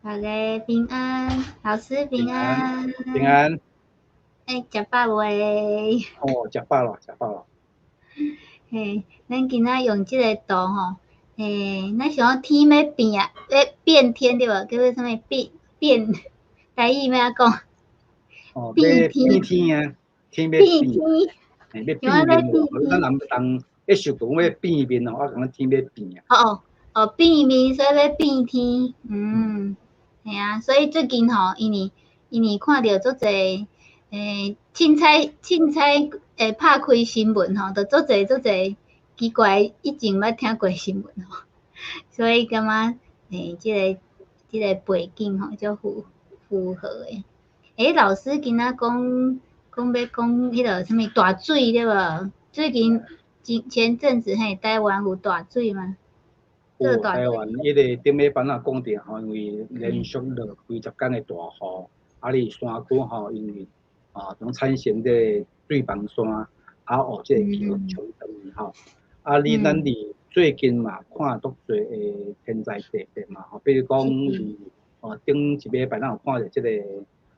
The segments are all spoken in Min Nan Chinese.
大家平安，老師平安。平安。欸，食飽未？哦，食飽啦，食飽啦。嘿，咱今仔用這個圖吼，欸，咱想講天欲變啊，欲變天對無？叫做啥物變變？台語欲按怎講？哦，欲變天啊，天欲變。變天。嘿，欲變面哦，咱人人一想講欲變面哦，我感覺天欲變啊。哦哦，變面，所以欲變天，嗯，嘿啊，所以最近吼，因為看著足濟，欸，凊彩凊彩會拍開新聞吼，就足濟足濟奇怪，以前毋捌聽過新聞吼，所以感覺欸，這個背景吼，足符合的。欸，老師今仔講講欲講彼个啥物大水對無？最近前前陣子嘿，台灣有大水嗎？有，台灣彼个頂禮拜仔講著吼，因為連續落幾十工的大雨，啊，佇山區吼，因為啊，攏產生這個水崩山，啊，予這個橋沖斷去吼。啊，你咱佇最近嘛看足濟的天災地變嘛吼，比如講佇哦頂一禮拜咱有看著這個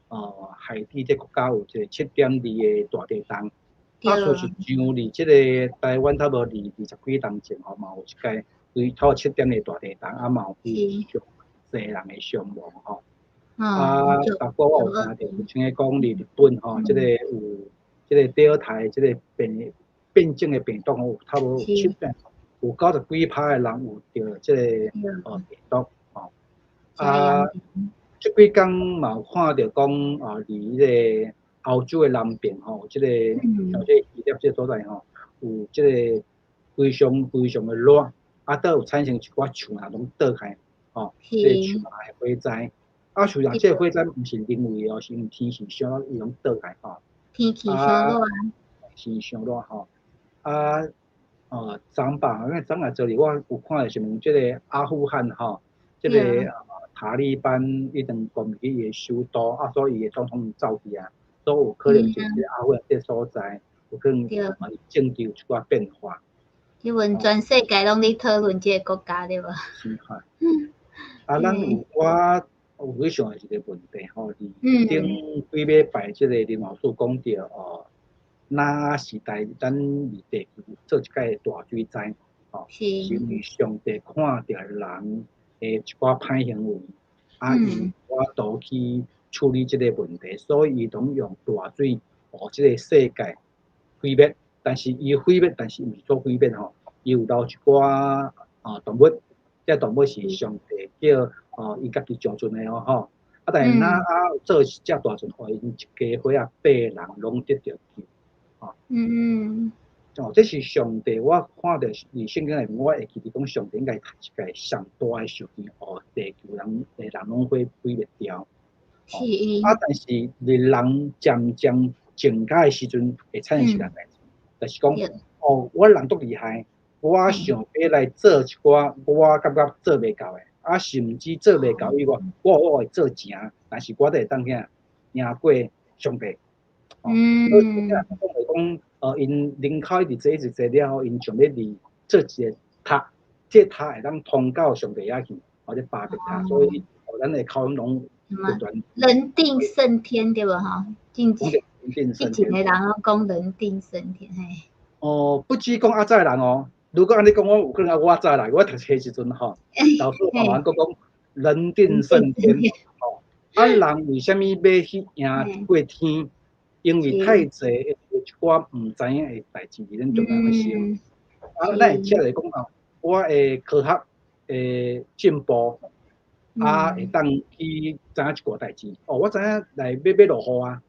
哦海地這國家有一個7.2的大地動，啊，事實上佇這個台灣差不多20幾冬前吼，嘛有一屆對差不多七點的大地動，啊嘛有非常濟人的傷亡吼。啊，逐個我有聽著，有像講佇日本吼，這個有這個德爾塔這個變變種的病毒有差不多有七點有90幾趴的人有著這個哦病毒吼。啊，這幾工嘛有看著講啊，佇彼個歐洲的南邊吼，這個像這希臘這個所在吼，有這個非常非常的熱，啊，閣有產生一寡樹啊攏倒開，吼，這個樹啊的火災，啊，樹啊，這個火災毋是人為的哦，是因為天氣傷熱，伊攏倒開吼。天氣傷熱。是傷熱吼，啊，哦，昨吧，因為昨下昨日我有看著新聞，這個阿富汗吼，這個塔利班已經攻入去伊的首都，啊，所以伊的總統走去啊，所以有可能就是阿富汗這所在有可能啊，政治有一寡變化。因為全世界攏佇討論這個國家對無？是哈。啊，咱有我有去想一個問題吼，佇頂幾禮拜這個林老師講著哦，那時代咱佇地球做一擺大水災，吼，是因為上帝看著人的一寡歹行為，啊，伊無法度去處理這個問題，所以伊攏用大水予這個世界毀滅。但是伊毀滅，但是毋是做毀滅吼，伊有留一寡啊動物，這動物是上帝叫哦伊家己上船的哦吼。啊，但是挪亞做這大船，予𪜶一家伙仔八人攏得著救，吼。哦，這是上帝，我看著佇聖經內面，我會記得講上帝應該一個上大的受氣，予地球人的人攏毀滅掉。啊，但是佇人漸漸增加的時陣，會產生啥代誌？就是講，哦，我人足厲害，我想欲來做一寡我感覺做袂到的，啊，甚至做袂到以外，我會做成，但是我都會當啥贏過上帝。所以講講，𪜶人口一直濟一直濟了後，𪜶想欲佇做一個塔，這個塔會當通到上帝遐去，或者巴別塔，所以咱的口音攏不斷。人定勝天對無吼？以前的人攏講人定勝天嘿。哦，不止講較早的人哦，如果按呢講，我有可能我早來，我讀冊時陣吼，老師慢慢閣講人定勝天吼。啊，人為啥物欲去贏過天？因為太濟一寡毋知影的代誌佇咱中間發生。啊，咱會才來講哦，我的科學的進步，啊，會當去知影一寡代誌。哦，我知影來欲落雨啊，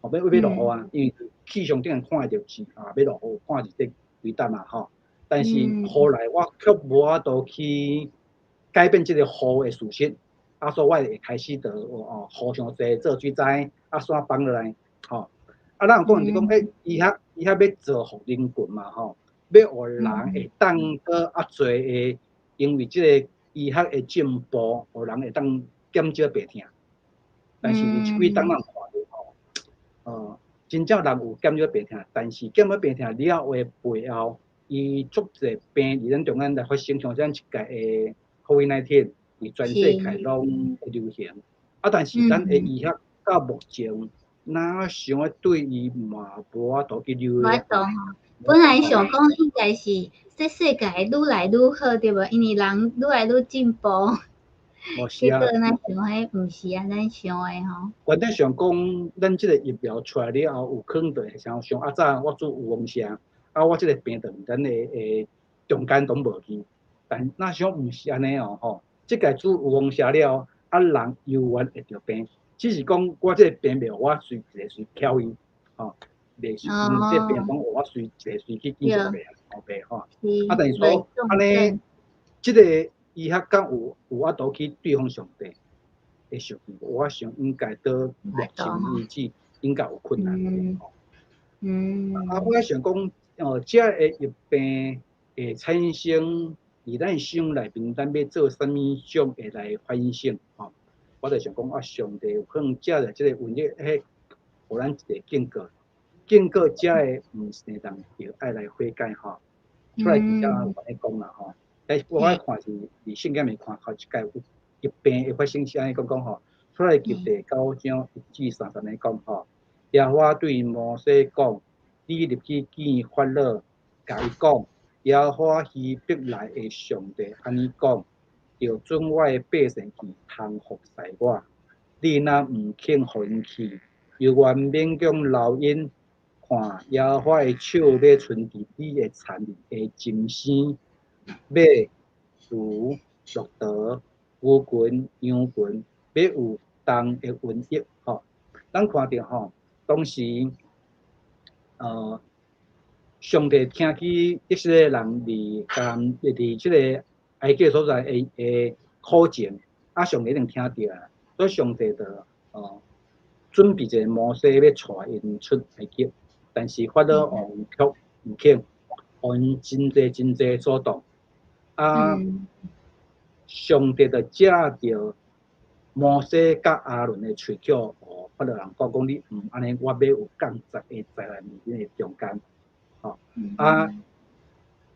哦，欲落雨啊，因為氣象頂看會著是啊，欲落雨，看是這幾搭嘛吼。但是後來我卻無法度去改變這個雨的事實，啊，所以我會開始就哦，雨傷濟做水災，啊，煞崩落來，吼。啊，咱有講是講，欸，醫學欲造福人群嘛，吼，欲予人會當閣較濟的，因為這個醫學的進步，予人會當減少病痛。但是有這幾冬咱看著吼，真正人有減少病痛，但是減少病痛了後的背後，伊足濟病佇咱中間來發生，像咱這屆的 COVID-19，佇全世界攏會流行。啊，但是咱的醫學到目前，若想欲對伊嘛無法度去留。無法度吼。本來想講應該是這世界愈來愈好，對無？因為人愈來愈進步。是啊。結果咱想彼毋是按呢想的吼。原本想講，咱這個疫苗出來了後，有可能就會像像較早我做有風聲，啊，我這個病就咱的的中間攏無去。但若想毋是按呢哦吼，這擺注預防射了，啊人猶原會著病，只是講我這個病袂予我隨一個隨翹伊，吼，袂是因為這個病講予我隨一個隨去見上帝後壁吼。啊，但是說按呢，這個醫學敢有有法度去對抗上帝的數據，我想應該到目前為止應該有困難的吼。啊，我想講，哦，這個疫病會產生佇咱心內面，咱欲做啥物種會來反省吼？我就想講啊，上帝有可能藉著這個瘟疫，彼，予咱一個警告，警告遮个毋信的人著愛來悔改吼。出來記者有按呢講啦吼，但是我愛看是佇聖經面看，頭一擺有疫病會發生是按呢講講吼。出埃及第九章1至3節按呢講吼，耶和華對摩西講：你入去見法老，共伊講，耶和華希伯來的上帝按呢講，著准我的百姓去通服侍我。你若毋肯予𪜶去，猶原勉強留𪜶，看耶和華的手欲伸佇你的田裡的精牲、馬、驢、駱駝、牛群、羊群，欲有重的瘟疫吼。咱看著吼，當時，上帝聽起以色列人佇迦佇這個埃及所在的的苦情，啊，上帝一定聽著啊，所以上帝就準備一個摩西欲帶𪜶出埃及，但是法老王卻毋肯，予𪜶真濟真濟阻擋，啊，上帝就藉著摩西佮亞倫的喙口，予法老人講講你毋按呢，我欲有降十个災難佇恁的中間，吼啊！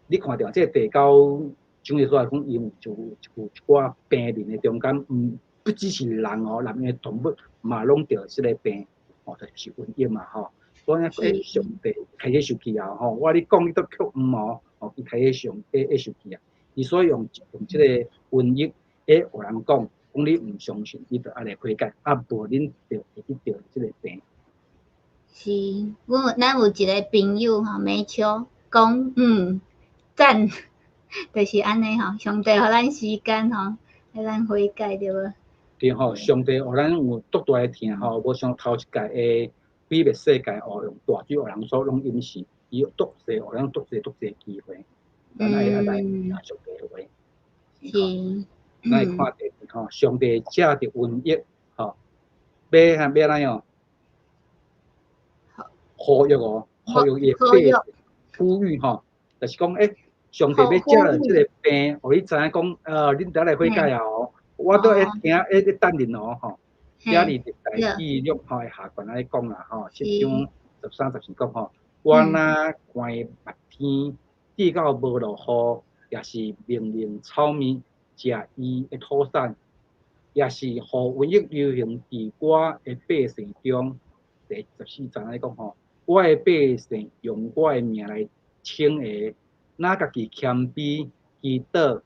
你看著這個第九章的所在講，伊有就有一寡病人的中間，毋不只是人哦，連的動物嘛攏著這個病，哦，就是瘟疫嘛吼。所以欸，上帝開始生氣啊吼！我咧講你都卻毋哦，哦，伊開始上會會生氣啊。伊所以用用這個瘟疫會予人講，講你毋相信，你就愛來悔改，啊無恁就會去著這個病。是，阮咱有一個朋友吼，美秋講，讚，就是按呢吼，上帝予咱時間吼，予咱悔改對無？對吼，上帝予咱有足大的疼吼，無像頭一擺的毀滅世界哦，用大水予人所攏淹死，伊有足濟予咱足濟足濟機會，咱愛愛來聽上帝的話。是。咱會看著吼，上帝藉著瘟疫吼，欲按欲按怎樣？呼籲哦，呼籲伊的百姓，呼籲吼，就是講欸，上帝欲藉著這個病，予你知影講，恁著來悔改啊哦，我都會聽，會咧等恁哦吼。遮佇歷代記錄吼，下卷按呢講啦吼，七章13、14講吼，我若關目天，直到無落雨，抑是命令草物食伊的土產，抑是予瘟疫流行佇我的百姓中，第14節按呢講吼，我的百姓用我的名來稱的，若家己謙卑祈禱，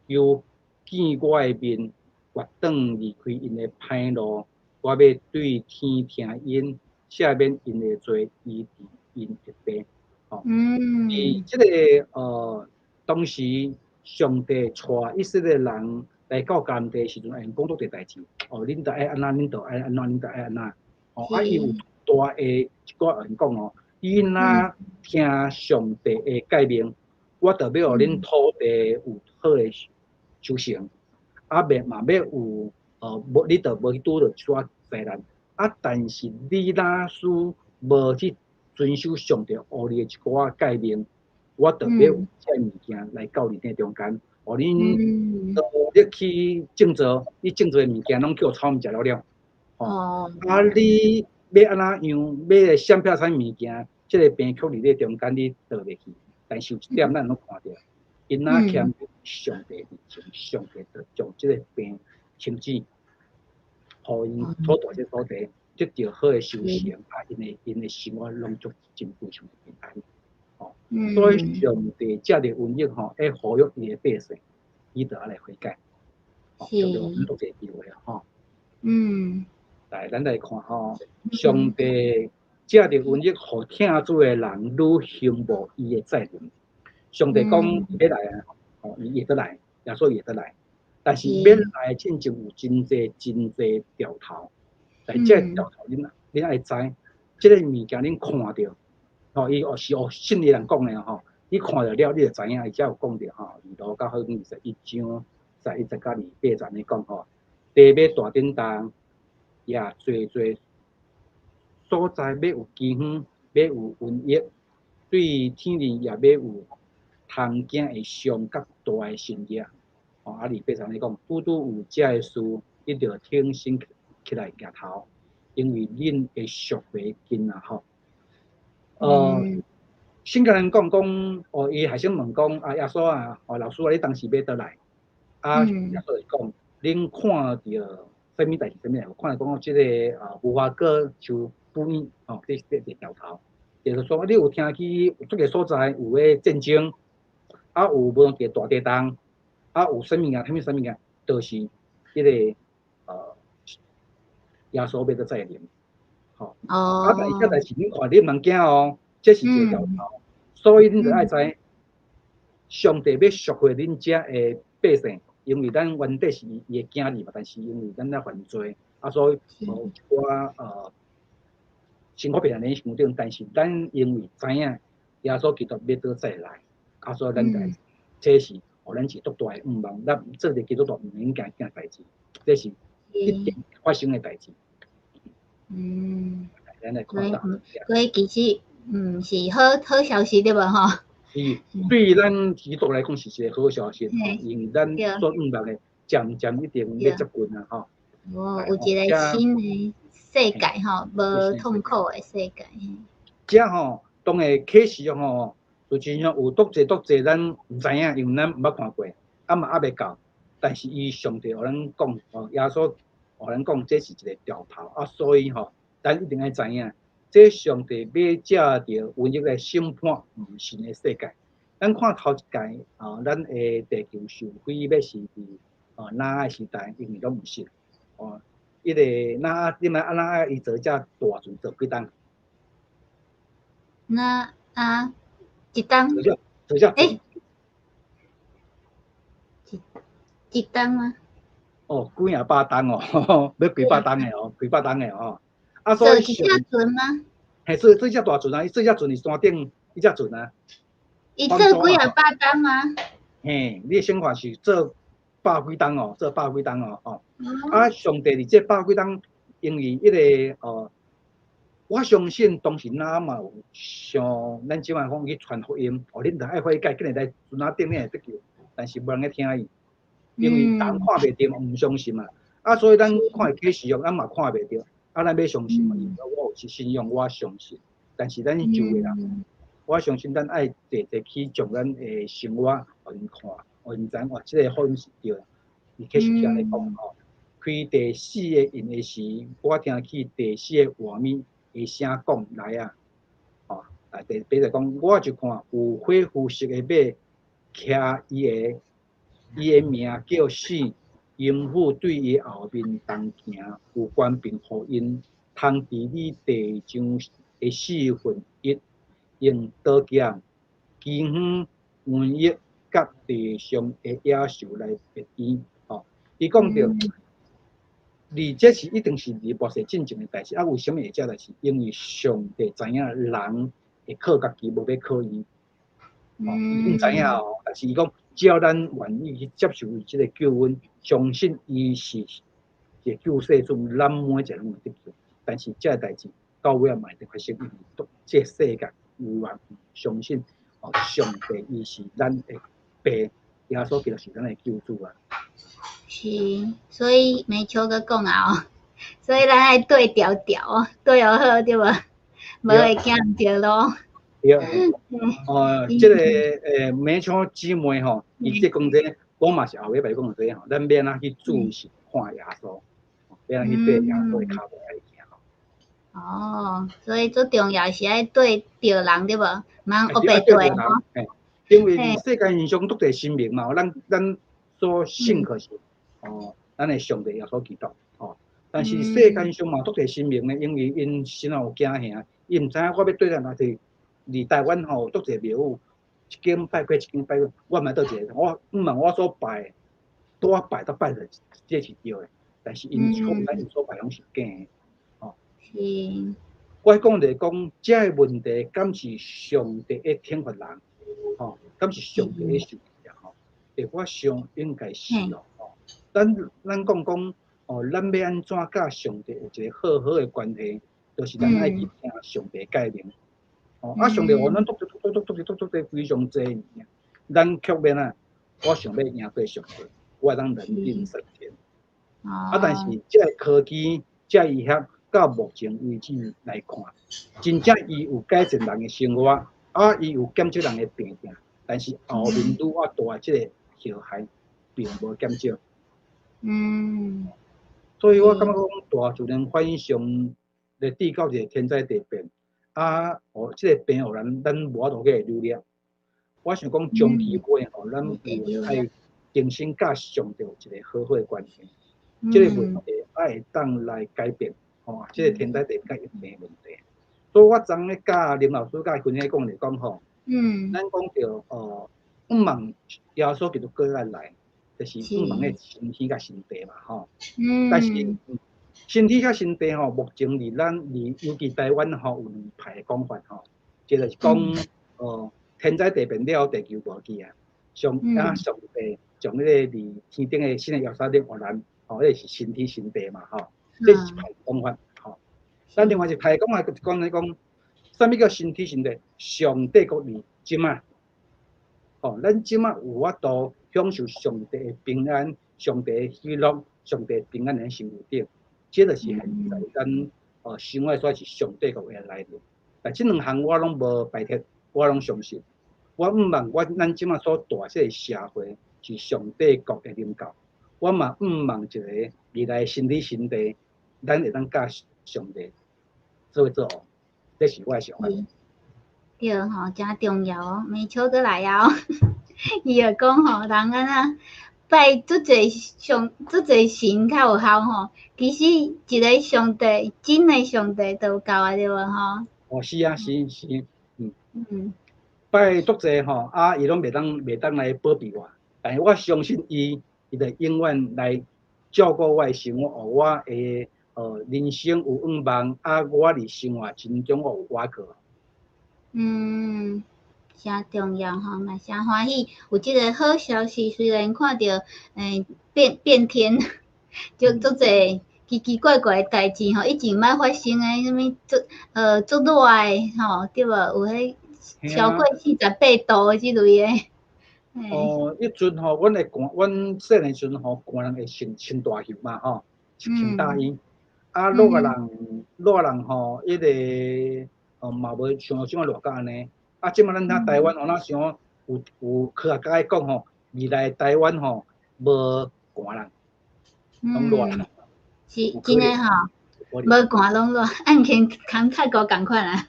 求見我的面，決轉離開𪜶的歹路，我欲對天聽𪜶，赦免𪜶的罪，醫治𪜶的地。吼，佇這個當時上帝帶以色列人來到迦南地的時陣，會講足濟代誌，哦，恁著愛按怎，恁著愛按怎，恁著愛按怎。哦，啊，伊有大的一寡人講哦，你若聽上帝的誡命，我就欲予恁土地有好的收成，啊，袂嘛欲有，無你就無去拄著一寡災難。啊，但是你若是無去遵守上帝予你的一寡誡命，我就欲有這物件來到恁的中間，予恁努力去種作，你種作的物件攏叫草物食了了。哦，啊，你欲按怎樣，欲來閃避啥物件，這個病卻佇你中間，你逃袂去。但是有一點咱攏看著， 𪜶若謙卑上帝面前，上帝就將這个病清止，予𪜶所住這所在得著好的收成，啊，𪜶的生活攏足真非常平安。吼，所以上帝藉著瘟疫吼，會呼籲伊的百姓，伊著愛來悔改。吼，這個阮都這機會吼。來，咱來看吼，上帝藉著瘟疫，予疼主的人愈興慕伊的再臨。上帝講伊欲來啊，吼，伊會閣來，耶穌會閣來。但是欲來進前有真濟真濟兆頭，但這個兆頭恁愛知，這个物件恁看著，吼，伊哦是哦信的人講的吼，你看著了，你就知影，伊才有講著吼，路加福音21章31節到28節按呢講吼，地欲大震動，也濟濟所在欲有饑荒，欲有瘟疫，對天裡也欲有通驚的相佮大的神跡。吼，啊，28節按呢講，拄拄有這个事，你著挺身起來徛頭，因為恁的贖回近啊吼。先共人講講，哦，伊學生問講，啊，耶穌啊，哦，老師啊，你當時欲倒來？啊，耶穌就講，恁看著啥物代誌？啥物代誌？看著講這个啊，無花果樹腐爛，吼，這是這兆頭。就是說，你有聽起這个所在有咧戰爭，啊，有無論是大地動，啊，有啥物件？啥物啥物件？就是彼个耶穌欲閣再臨，吼。啊，但是這代誌恁看，你毋通驚哦，這是一個兆頭，所以恁著愛知，上帝欲贖回恁遮的百姓，因為咱原底是伊的囝兒嘛，但是因為咱咧犯罪，啊，所以有一寡生活變佇身頂，但是咱因為知影耶穌基督欲閣再來，啊，所以咱就這是予咱一個足大的盼望，咱做一個基督徒毋免驚驚代誌，這是一定發生的代誌。咱來看到。所以其實毋是好好消息對無吼？是，對咱基督徒來講是一個好消息，因為咱所盼望的漸漸一定欲接近啊吼。哦，有一個新的世界吼，無痛苦的世界。這吼，當會啟示吼，就真像有足濟足濟，咱毋知影，因為咱毋捌看過，啊嘛猶未到。但是伊上帝予咱講，哦，耶穌予咱講，這是一個兆頭啊，所以吼，咱一定愛知影，這上帝欲藉著瘟疫來審判毋信的世界。咱看頭一屆啊，咱的地球受毀欲是佇哦挪亞時代，因為攏毋信。哦，彼个挪亞，你們挪亞伊做這大船做幾冬？挪亞一冬。做這欸？一冬嗎？哦，幾仔百冬哦，欲幾百冬的哦，幾百冬的哦。啊，所以做一隻船嗎？嘿，做做這大船啊，伊做這船佇山頂，彼隻船啊。伊做幾仔百冬嗎？嘿，你的想法是做百幾冬哦，做百幾冬哦，吼。啊，上帝佇這百幾冬，因為彼个哦，我相信當時挪亞嘛有像咱這擺講去傳福音，哦，恁著愛悔改，緊來來船仔頂，你會得救，但是無人愛聽伊，因為人看袂著嘛，毋相信嘛。啊，所以咱看啟示錄，咱嘛看袂著，啊，咱欲相信嘛，因為我有信仰，我相信。但是咱舊的人，我相信咱愛濟濟去將咱的生活，予𪜶看，予𪜶知影，哇，這个福音是對的。伊啟示錄按呢講吼，開第四个印的時，我聽見第四个活物的聲講來啊，吼，啊，第八節講，我就看有火膚色的馬，騎伊的，伊的名叫死，陰府對伊後面同行，有權柄予𪜶通治理地上的四分一，用刀劍、饑荒、瘟疫佮地上的野獸來逼伊。吼，伊講著，你這是一定是佇末世進前的代誌。啊，為啥物會這代誌？因為上帝知影人會靠家己，無欲靠伊。哦，伊知影哦，但是伊講，只要咱願意去接受伊這个救恩，相信伊是一個救世主，咱每一個人攏會得救。但是這个代誌到尾仔嘛會發生，因為這個世界有人毋相信哦，上帝伊是咱的爸，耶穌基督是咱的救主啊。是，所以沒笑閣講啊哦，所以咱愛對調調哦，對予好對無？無會行毋著路。對，哦，這個美巧姊妹吼，伊這講這，我嘛是後禮拜講這吼，咱欲按怎去注視看耶穌，欲按怎去對耶穌的跤步來行吼。哦，所以最重要是愛對著人對無？毋通烏白對吼。因為世間上足濟神明嘛，咱所信靠是哦，咱的上帝耶穌基督吼。但是世間上嘛足濟神明呢，因為𪜶身後有驚嚇，伊毋知影我欲對佗哪去。佇台灣吼，足濟廟宇，一間拜過，一間拜過，我毋知佗一個，我毋問我所拜，拄仔拜都拜著這是對的，但是𪜶可能𪜶所拜攏是假的，吼。我講就是講，這個問題敢是上帝會懲罰人？吼，敢是上帝會受氣啊？吼，欸，我想應該是哦。吼，咱講講，哦，咱欲按怎佮上帝有一個好好的關係，就是咱愛去聽上帝誡命。哦，啊，上帝予咱足足足足足足足足非常濟物件，咱卻欲按怎，我想欲贏過上帝，我會當人定勝天。啊，但是這個科技、這個醫學到目前為止來看，真正伊有改善人的生活，啊，伊有減少人的病痛，但是後面愈較大這個禍害並無減少。所以我感覺講大自然反常來締造一個天災地變。啊，哦，這個病予咱，咱無法度去扭捏。我想講長期尾吼，咱有愛重新佮上帝有一個好好的關係，這個問題愛會當來改變，吼，這個天災地變佮疫情的問題。所以我昨昏佮林老師佮分享講就講吼，咱講著哦，向望耶穌基督閣再來，就是向望的新天佮新地嘛，吼。但是新天佮新地吼，目前佇咱佇尤其台灣吼有兩派的講法吼，一個是講哦天災地變了後地球無去啊，上啊上帝將彼個佇天頂的新的耶路撒冷予咱，吼，彼個是新天新地嘛，吼，這是一派講法，吼。咱另外一派講法就是講咧講，啥物叫新天新地？上帝國佇這馬，吼，咱這馬有法度享受上帝的平安、上帝的喜樂、上帝的平安佇生活頂。這就是現在咱生活所是上帝國的來臨。但這兩項我攏無排斥，我攏相信。我向望我咱這馬所蹛這個社會是上帝國的臨到。我嘛向望一個未來新天新地，咱會當佮上帝做伙做王，這是我的想法。對吼，誠重要哦，沒錯閣來啊！伊就講吼，人按怎拜足濟上足濟神較有效吼，其實一個上帝，真的上帝就有夠啊，對無吼？哦，是啊，是是，拜足濟吼，啊，伊攏袂當來保庇我，但是我相信伊，伊就永遠來照顧我的生活，予我的人生有向望，啊，我佇生活真中我有倚靠。嗯，誠重要吼，嘛誠歡喜有這個好消息。雖然看著變變天，就足濟奇奇怪怪的代誌吼，以前毋捌發生的，啥物足足熱的吼，對無？有彼超過48度的這類的。哦，彼陣吼，阮會寒，阮細漢時陣吼，寒人會穿穿大袖嘛吼，穿大衣。啊，熱人熱人吼，彼個哦嘛無像這馬熱甲按呢。啊，這馬咱聽台灣吼，若像有科學家講吼，未來台灣吼無寒人，攏熱人。是真的吼，無寒攏熱，按前跟泰國仝款啊。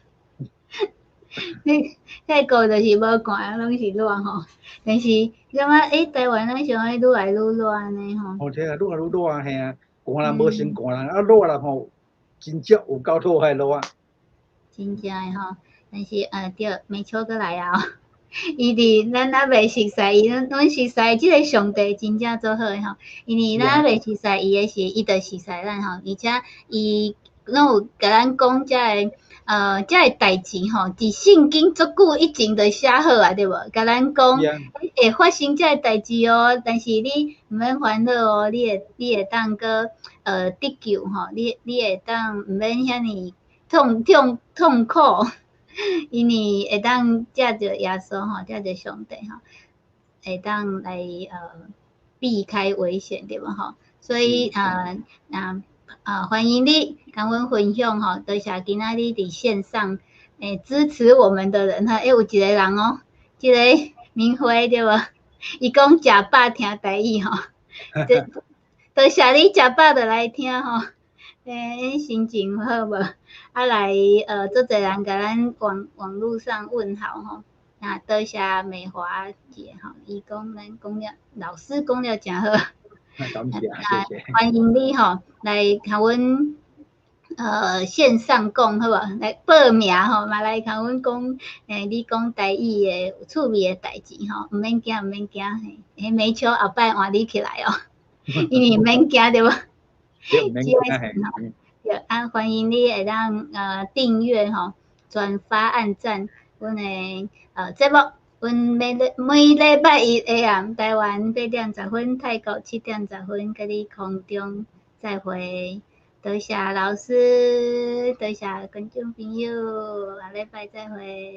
你泰國就是無寒，攏是熱吼。但是感覺欸，台灣咱像愛愈來愈熱按呢吼。哦，對啊，愈來愈熱啊，嘿啊，寒人無先寒人，啊熱人吼，真正有夠熱的熱啊。真正的吼，但是對，沒錯閣來啊！伊佇咱猶未熟似伊，阮熟似這個上帝真正足好的吼，因為咱猶未熟似伊的時，伊就熟似咱吼，而且伊攏有共咱講這個代誌吼，佇聖經足久以前就寫好啊，對無？共咱講會發生這個代誌哦，但是你毋免煩惱哦，你會當閣得救吼，你會當毋免遐爾痛痛痛苦。因為會當藉著耶穌吼，藉著上帝吼，會當來避開危險對無吼？所以啊啊歡迎你共阮分享吼，多謝今仔日佇線上支持我們的人哈，有一個人哦，這個明輝對無？伊講食飽聽台語吼，多謝你食飽就來聽吼，心情好無？啊來，足濟人共咱網路上問好吼，啊，多謝美華姐吼，伊講咱講了，老師講了誠好。感謝，謝謝。歡迎你吼，來共阮線上講好無？來報名吼，嘛來共阮講，你講台語的有趣味的代誌吼，毋免驚，毋免驚，嘿，美秋後擺換你起來哦，因為毋免驚對無？對，毋免驚。對，啊，歡迎你會當訂閱吼，轉發按讚，阮的節目，阮每禮拜一下暗台灣8點10分，泰國7點10分，佮你空中再會。多謝老師，多謝觀眾朋友，下禮拜再會。